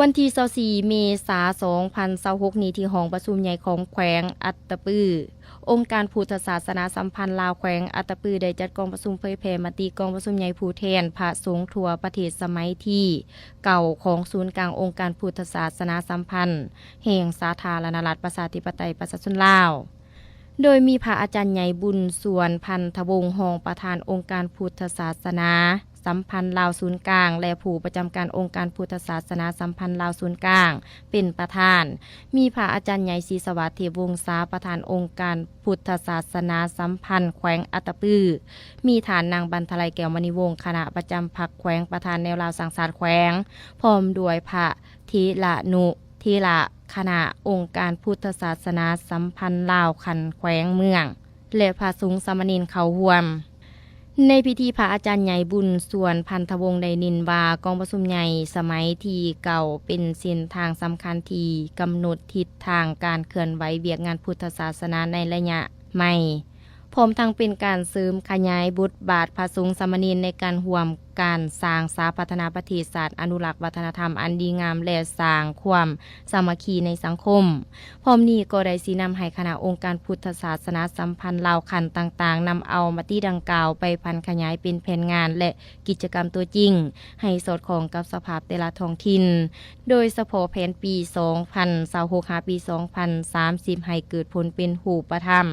ວັນທີຊາວສີ່ ເມສາ ສອງພັນຊາວຫົກນີ້ ທີ່ຫ້ອງປະຊຸມໃຫຍ່ຂອງແຂວງອັດຕະປື, ອົງການພຸດທະສາສະໜາສຳພັນລາວແຂວງອັດຕະປື ໄດ້ຈັດກອງປະຊຸມເຜີຍແຜ່ມະຕິກອງປະຊຸມໃຫຍ່ຜູ້ແທນພະສົງທົ່ວປະເທດສະໄໝທີເກົ້າ ຂອງສູນກາງອົງການພຸດທະສາສະໜາສຳພັນແຫ່ງສາທາລະນະລັດ ປະຊາທິປະໄຕ ປະຊາຊົນລາວ. ໂດຍມີພະອາຈານໃຫຍ່ ບຸນສວນ ພັນທະວົງ ຮອງປະທານອົງການພຸດທະສາສະໜາສຳພັນລາວສູນກາງ ແລະ ຜູ້ປະຈຳການອົງການພຸດທະສາສະໜາສຳພັນລາວສູນກາງ ເປັນປະທານ, ມີພະອາຈານໃຫຍ່ ສີສະຫວັດ ເທບວົງສາ ປະທານອົງການພຸດທະສາສະໜາສຳພັນແຂວງອັດຕະປື, ມີທ່ານນາງ ບັນທະໄລ ແກ້ວມະນີວົງ ຄະນະປະຈຳພັກແຂວງ ປະທານແນວລາວສ້າງຊາດແຂວງ, ພ້ອມດ້ວຍພະເຖລະນຸ ເຖລະຄະນະອົງການພຸດທະສາສະໜາສຳພັນລາວຂັ້ນແຂວງເມືອງ ແລະ ພະສົງສາມະເນນເຂົ້າຮ່ວມ. ໃນພິທີ ພະອາຈານໃຫຍ່ ບຸນສວນ ພັນທະວົງ ໄດ້ເນັ້ນວ່າ ກອງປະຊຸມໃຫຍ່ສະໄໝທີເກົ້າ ເປັນເສັ້ນທາງສຳຄັນທີ່ກຳນົດທິດທາງການເຄື່ອນໄຫວວຽກງານພຸດທະສາສະໜາໃນໄລຍະໃໝ່. ພ້ອມທັງເປັນການເສີມຂະຫຍາຍບົດບາດພະສົງສາມະເນນໃນການຮ່ວມການສ້າງສາພັດທະນາປະເທດຊາດ, ອະນຸລັກວັດທະນະທຳອັນດີງາມ ແລະ ສ້າງຄວາມສາມັກຄີໃນສັງຄົມ. ພ້ອມນີ້ກໍໄດ້ຊີ້ນຳໃຫ້ຄະນະອົງການພຸດທະສາສະໜາສຳພັນລາວຂັ້ນຕ່າງໆ ນຳເອົາມະຕິດັ່ງກ່າວໄປຜັນຂະຫຍາຍເປັນແຜນງານ ແລະ ກິດຈະກຳຕົວຈິງ ໃຫ້ສອດຄ່ອງກັບສະພາບແຕ່ລະທ້ອງຖິ່ນ, ໂດຍສະເພາະແຜນປີສອງພັນຊາວຫົກ ຫາປີສອງພັນສາມສິບ ໃຫ້ເກີດຜົນເປັນຮູບປະທຳ.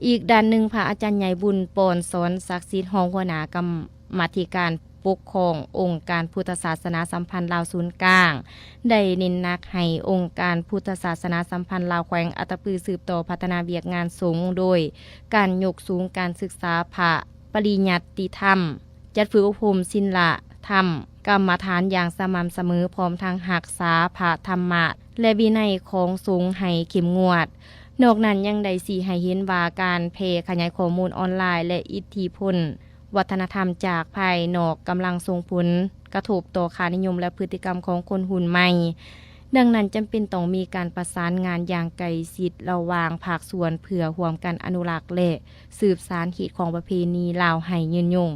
ອີກດ້ານໜຶ່ງ, ພະອາຈານໃຫຍ່ ບຸນປອນ ສອນສັກສິດ ຮອງຫົວໜ້າກຳມາທິການປົກຄອງອົງການພຸດທະສາສະໜາສຳພັນລາວສູນກາງ ໄດ້ເນັ້ນໜັກໃຫ້ອົງການພຸດທະສາສະໜາສຳພັນລາວແຂວງອັດຕະປືສືບຕໍ່ພັດທະນາວຽກງານສົງ ໂດຍການຍົກສູງການສຶກສາພະປະລິຍັດຕິທຳ, ຈັດຝຶກອົບຮົມສິນລະທຳກຳມະຖານຢ່າງສະໝ່ຳສະເໝີ, ພ້ອມທັງຮັກສາພະທຳມະ ແລະ ວິໄນຂອງສົງໃຫ້ເຂັ້ມງວດ. ນອກນັ້ນຍັງໄດ້ຊີ້ໃຫ້ເຫັນວ່າ ການແຜ່ຂະຫຍາຍຂໍ້ມູນອອນລາຍ ແລະ ອິດທິພົນວັດທະນະທຳຈາກພາຍນອກກຳລັງສົ່ງຜົນກະທົບຕໍ່ຄ່ານິຍົມ ແລະ ພຶດຕິກຳຂອງຄົນຮຸ່ນໃໝ່. ດັ່ງນັ້ນ, ຈຳເປັນຕ້ອງມີການປະສານງານຢ່າງໃກ້ຊິດລະຫວ່າງພາກສ່ວນ ເພື່ອຮ່ວມກັນອະນຸລັກ ແລະ ສືບສານຮີດຄອງປະເພນີລາວໃຫ້ຍືນຍົງ.